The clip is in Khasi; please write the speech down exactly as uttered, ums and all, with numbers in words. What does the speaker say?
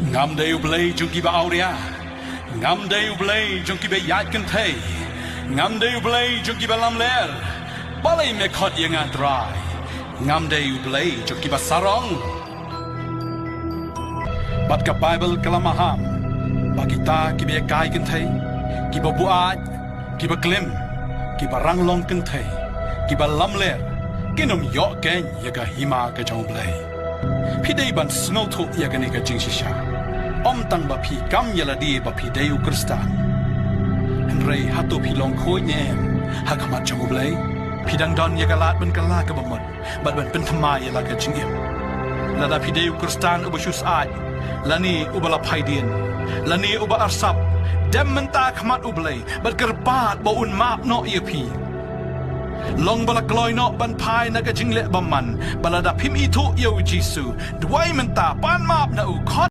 Ngam dei U Blei jong kiba awria. Ngam dei U Blei jong kiba ïaid kynthei. Ngam dei U Blei jong kiba lamler. Balei me khot ïa nga Trai? Ngam dei U Blei jong kiba sarong. Bad ka Baibl ka la maham ba kita kiba ïakai kynthei, kiba buaid, kiba klim, kiba ranglong kynthei, kiba lamler, kin ym ïoh keiñ ïa ka hima ka jong U Blei. Phi dei ban sngewthuh ïa kane ka jingshisha. Ym tang ba phi kam ïa lade ba phi dei u Khristan, hynrei hato phi long khuid ne em ha khmat jong U Blei? Phi dang don ïa ka lad ban kylla kaba mut bad ban pynthymmai ïa la ka jingim. Lada phi dei u Khristan uba shu syaid, lane uba la phaidien, lane uba arsap, dem mynta ha khmat U Blei bad kyrpad ba un map noh ïa phi. Long ba la kloi noh ban phai na ka jingleh bymman, bad lada phim ithuh ïa U Jisu, duwai mynta, pan map na u, khot